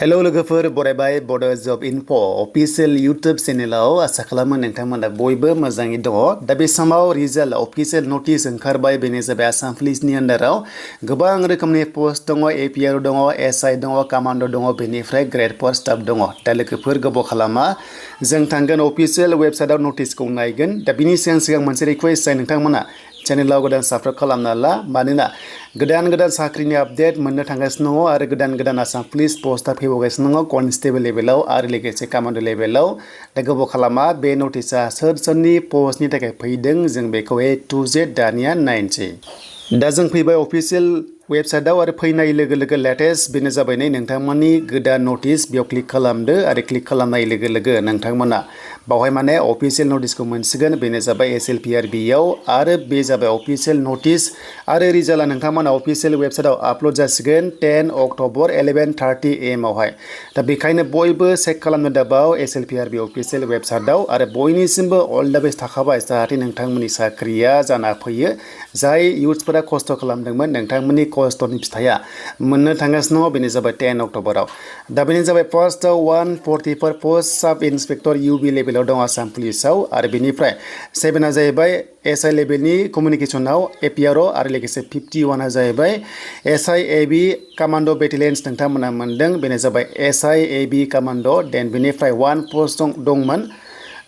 Hello लोगोफोर बरायबाय बड' जब enough' official YouTube चेनेलाव आसा खालामो नोंथांमोना बयबो मोजाङै दङ। दा बे समाव रिजाल्ट अफिसियेल नटिस ओंखारबाय बेनो जाबाय आसाम पुलिसनि आन्डाराव गोबां रोखोमनि पोस्ट दङ एपिआर दङ एसआइ दङ कमान्ड' दङ बेनिफ्राय ग्रेड 4 स्टाफ दङ। दा लोगोफोर गोबाव खालामा जों थांगोन अफिसियेल वेबसाइटआव नटिसखौ नायगोन। दा बिनि सिगां मोनसे रिक्वेस्ट जाय नोंथांमोना चेनेलाव गोदान साबस्क्राइब खालामना ला मानोना गोदान साख्रिनि आपडेट मोननो थांगासिनो दङ आरो गोदान आसाम पुलिस पस्टआ फैबावगासिनो दङ कनस्टेबल लेभेलाव आरो लोगोसे कमान्ड' लेभेलाव। दा गोबाव खालामा बे नटिसआ सोरनि पस्टनि थाखाय फैदों जों बेखौ A to Z दानिया नायनोसै। दा जों फैबाय अफिसियेल वेबसाइटआव आरो फैनाय लोगो लेटेस्ट बेनो जाबाय नै नोंथांमोननि गोदान नटिस बेयाव क्लिक खालामदो आरो क्लिक खालामनाय लोगो नोंथांमोना बावहाय माने अफिसियेल नटिसखौ मोनसिगोन बेनो जाबाय SLPRB आव आरो बे जाबाय अफिसियेल नटिस आरो रिजाल्टआ नोंथांमोना अफिसियेल वेबसाइटआव आपल'ड जासिगोन 10 अक्ट'बर 11:30 AM आवहाय। दा बेखायनो बयबो चेक खालामनो दाबाव SLPRB अफिसियेल वेबसाइटआव आरो बयनिसिमबो अल दा बेस्ट थाखाबाय जाहाथे नोंथांमोननि साख्रिया जाना फैयो। जाय इउथ्सफोरा खस्थ' खालामदोंमोन नोंथांमोननि खस्थ'नि फिथाइया मोननो थांगासिनो दङ बेनो जाबाय 10 अक्ट'बराव। दा बेनो जाबाय फार्स्टआव 144 पस्ट सब इन्सपेक्टर UB लेभेलाव दं आसाम पुलिसाव आरो बेनिफ्राय 7आ जाहैबाय SI लेभेलनि कमिउनिकेसनाव APR आरो लोगोसे 51आ जाहैबाय SI AB कमान्ड' बेटेलियन्स नोंथांमोना मोनदों बेनो जाबाय SI AB कमान्ड'। देन बेनिफ्राय 1 पस्ट दंमोन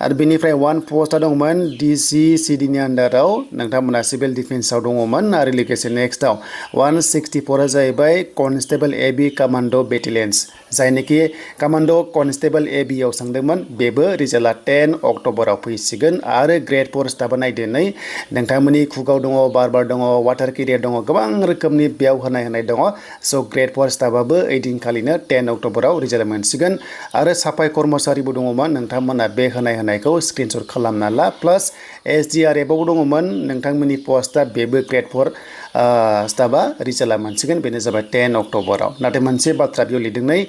आरो बेनिफ्राय 1 पस्टआ दंमोन DCCDनि आन्डाराव नोंथांमोना सिभिल डिफेन्सआव दङमोन आरो लोगोसे नेक्स्टआव 164आ जाहैबाय कनस्टेबल AB कमान्ड' बेटेलियन्स जायनोखि कमान्ड' कनस्टेबल AB आव सोंदोंमोन बेबो रिजाल्टआ 10 अक्ट'बराव फैसिगोन आरो ग्रेड 4 स्टाफआ नायदो नै नोंथांमोननि कुकआव दङ बारबार दङ वाटार केरियार दङ गोबां रोखोमनि बेयाव होनाय दङ। स' ग्रेड 4 स्टाफआबो ओइदिनखालिनो 10 अक्ट'बराव रिजाल्ट मोनसिगोन आरो साफाय कर्मचारिबो दङमोन नोंथांमोना बे होनायखौ स्क्रिनशट खालामना ला प्लास SDRF आव दङमोन नोंथांमोननि पस्टआ बेबो ग्रेड 4 स्टाफआ रिजाल्टआ मोनसिगोन बेनो जाबाय 10 अक्ट'बराव। नाथाय मोनसे बाथ्रा बेयाव लिरदों नै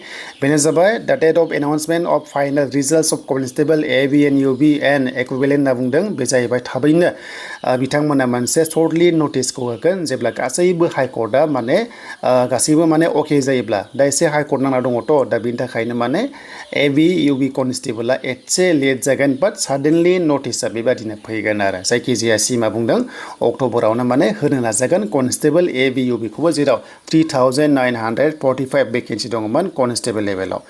बेनो जाबाय the date of announcement of final results of constable AB and UB and equivalent होनना बुंदों बे जाहैबाय थाबैनो बिथांमोना मोनसे सर्टलि नटिसखौ होगोन जेब्ला गासैबो हाइकर्टआ गासैबो अके जायोब्ला दा एसे हाइकर्ट नांना दङथ' दा बिनि थाखायनो AB UB कनस्टेबलआ एसे लेट जागोन बाट साडेनलि नटिसआ बेबादिनो फैगोन आरो जायखिजाया सिमा बुंदों अक्ट'बरावनो होनो नाजागोन कनस्टेबल AB UB खौबो जेराव 3945 भेकेन्सि दङमोन कनस्टेबल लेभेलाव।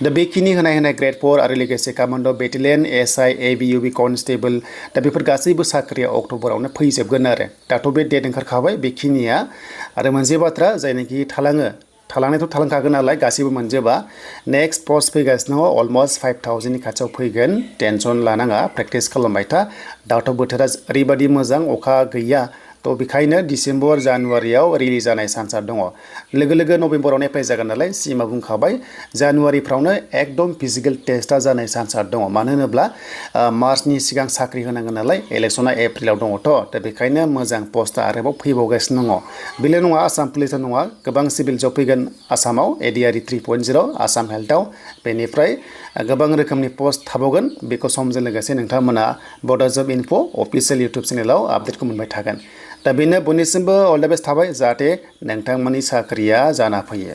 दा बेखिनि होनाय ग्रेड 4 आरो लोगोसे command' battalion SI AB UB constable दा बेफोर गासैबो साख्रिया अक्ट'बरावनो फैजोबगोन आरो दाथ' बे डेट ओंखारखाबाय बेखिनिया। आरो मोनसे बाथ्रा जायनाखि थालांनायथ' थालांखागोन नालाय गासैबो मोनजोबा नेक्स्ट पस्ट फैगासिनो दङ अलमस्ट 5000नि खाथियाव फैगोन टेनसन लानाङा प्रेक्टिस खालामबाय था। दाथ' बोथोरा ओरैबादि मोजां अखा गैया थ' बेखायनो डिसेम्बर जानुवारियाव रिलिज जानाय चान्सआ दङ। लोगो नभेम्बरावनो एप्लाइ जागोन नालाय सिमा बुंखाबाय जानुवारिफ्रावनो एकदम फिजिकेल टेस्टआ जानाय चान्सआ दङ मानो होनोब्ला मार्चनि सिगां साख्रि होनांगोन नालाय इलेक्सना एप्रिलाव दङथ' दा बेखायनो मोजां पस्टआ आरोबाव फैबावगासिनो दङ। बेल' नङा आसाम पुलिसाव नङा गोबां सिभिल जब फैगोन आसामाव ADRE 3.0 आसाम हेल्थआव बेनिफ्राय गोबां रोखोमनि पस्ट थाबावगोन बेखौ समजों लोगोसे नोंथांमोना बड' जब इनफ' अफिसियेल इउटुब चेनेलाव आपडेटखौ मोनबाय थागोन। दा बेनो बयनिसिमबो अल दा बेस्ट थाबाय जाहाथे नोंथांमोननि साख्रिया जाना फैयो।